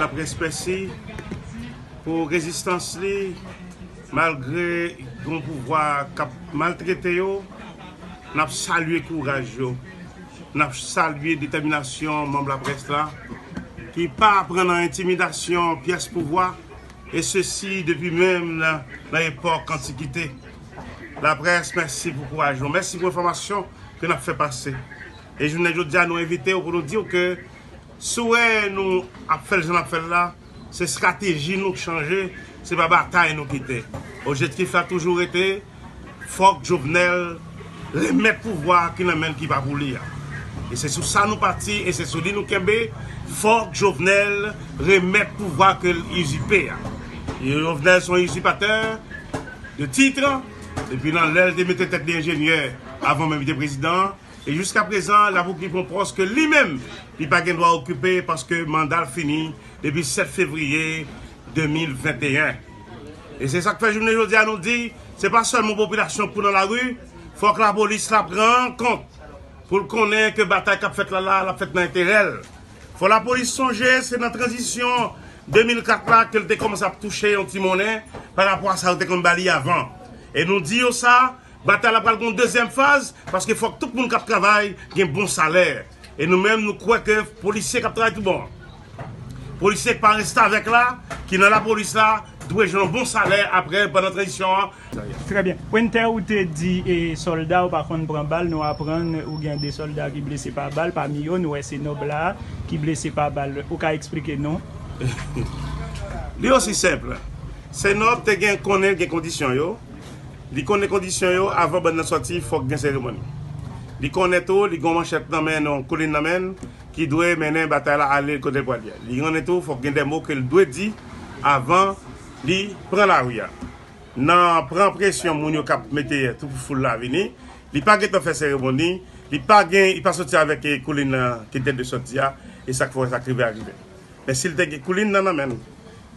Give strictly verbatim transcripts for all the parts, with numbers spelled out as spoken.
Laprès mèsi pou rezistans li, malgre gen yon pouvwa k ap maltrete yo, n ap salye kouraj yo, n ap salye detèminasyon manm laprès la, ki pa pran nan entimidasyon pyès pouvwa, e sesi depi menm nan, nan epòk antikite. Laprès, mèsi pou kouraj nou, mèsi pou enfòmasyon ke n ap fè pase. E jounen jodi a, nou envite w pou nou di w ke si w wè nou ap fè l jan n ap fè l la, se estrateji nou k chanje, se pa batay nou kite. Objektif la toujou rete, fòk Jovenel remèt pouvwa ki nan men l ki pa pou li a. E se sou sa nou pati, e se sou li nou kenbe, fòk Jovenel remèt pouvwa ke l izipe a. E Jovenel se yon izipatè de tit, depi nan lè l te mete tèt li enjenyè, avan menm li te prezidan, e jiska prezan, l ap okipe yon pòs ke li menm, li pa gen dwa okipe paske manda l fini depi sèt fevriye de mil venteyen. E se sa k fè jounen jodi a nou di, se pa sèlman popilasyon pou nan lari, fòk lapolis la pran kont pou l konnen ke batay k ap fèt la la, l ap fèt nan enterè l. Fò lapolis sonje, se nan tranzisyon de mil kat la ke l te kòmanse ap touche yon ti monnen pa rapò a sa yo te konn ba li avan. E nou di yo sa, batay la pral gen yon dezyèm faz, paske fòk tout moun k ap travay gen bon salè. E nou menm, nou kwè ke polisye k ap travay tou bon an, polisye k pa restavèk la, ki nan lapolis la, dwe jwenn yon bon salè apre, pandan tranzisyon an. Trè byen. Wenter, ou te di, e, sòlda ou pa konn pran bal, nou aprann ou gen de sòlda ki blese pa bal, pami yo, nou wè se nòb la ki blese pa bal. Ou ka eksplike nou? Li osi senp. Se nòb te gen konnen gen kondisyon yo. Li konnen kondisyon yo, avan bann nan sòti, fòk gen seremoni. Li konnen tou, li gen yon manchèt nan men, yon koulin nan men l, ki dwe mennen batay la ale kote l pral ye. Li konnen tou, fòk gen de mo ke l dwe di avan li pran lari a. Nan pran presyon moun yo k ap mete tou pou foul la vini, li pa gentan fè seremoni, li pa gen, li pa soti avèk, e, koulin nan ki te dwe soti a, e sa k fè sa k rive a rive. Men si l te gen koulin nan nan men l,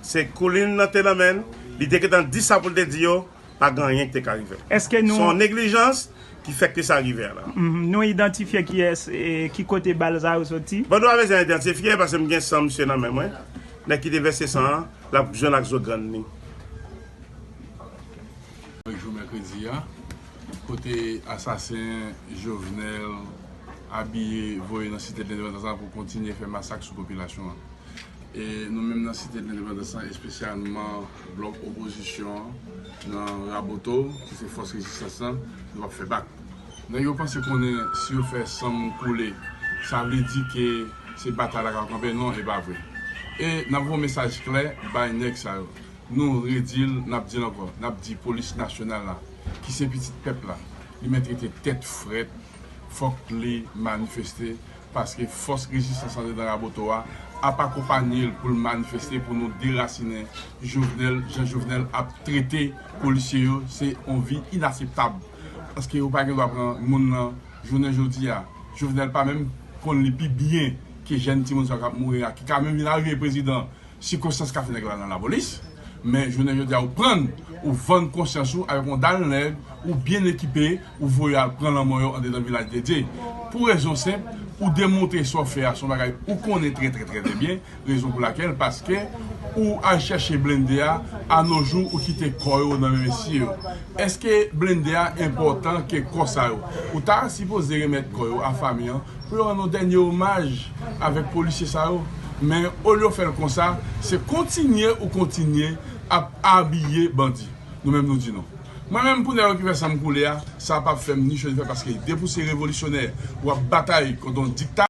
se koulin nan te nan men l, li te gentan di sa pou l te di yo, pa gen anyen ki te ka rive. Èske nou Se yon neglijans ki fè ke sa rive a la. Mhm. Nou idantifye kiyès, e, ki kote bal sa yo soti? Bon, nou pa bezwen idantifye paske m gen san misye nan men mwen. Nèg ki te vèse san an, l ap jwenn ak zo grann li. Jou mèkredi a, kote asasen Jovenel abiye voye nan Site de Lendepandans la pou kontinye fè masak sou popilasyon an. E nou menm nan Site de Lendepandans lan, espesyalman blòk opozisyon an, nan Raboto, ki se fòs rezistans lan, nou p ap fè bak. Nèg yo panse konnen si yo fè san moun koule, sa vle di ke se batay la k ap kanpe. Non, e pa vre. E n ap voye mesaj klè bay nèg sa yo. Nou redi l, n ap di l ankò, n ap di polis nasyonal la, ki se pitit pèp la, li mèt rete tèt frèt, fòk li manifeste, paske fòs rezistans andedan Raboto a ap akonpanye l pou l manifeste pou nou derasinen Jovenel, jan Jovenel ap trete polisye yo, se yon vi inaseptab. Paske yo pa gen dwa pran moun nan jounen jodi a. Jovenel pa menm konn li pi byen ke jèn timoun sa yo k ap mouri a, ki ka menm vin arive prezidan. Sikonstans ka fè nèg la nan lapolis, men jounen jodi a, ou pran, ou vann konsyans ou avèk yon dal nèg, ou byen ekipe, ou voye al pran lanmò yo andedan Vilaj de Dye. Pou rezon senp, ou demontre sa w fè a se yon bagay ou konnen trè, trè, trè, trè byen, rezon pou lakèl, paske ou al chèche blende a, a no jou, ou kite kò yo nan men mesye yo. Èske blende a enpòtan ke kò sa yo? Ou ta sipoze remèt kò yo a fanmi an, pou yo rann yon dènye omaj avèk polisye sa yo. Men olye w fè l konsa, se kontinye ou kontinye ap abiye bandi. Nou menm nou di non. Mwen menm, pou nèg yo ki fè san m koule a, sa p ap fè m ni cho ni frèt, paske depi w se revolisyonè, w ap batay kont yon dikta.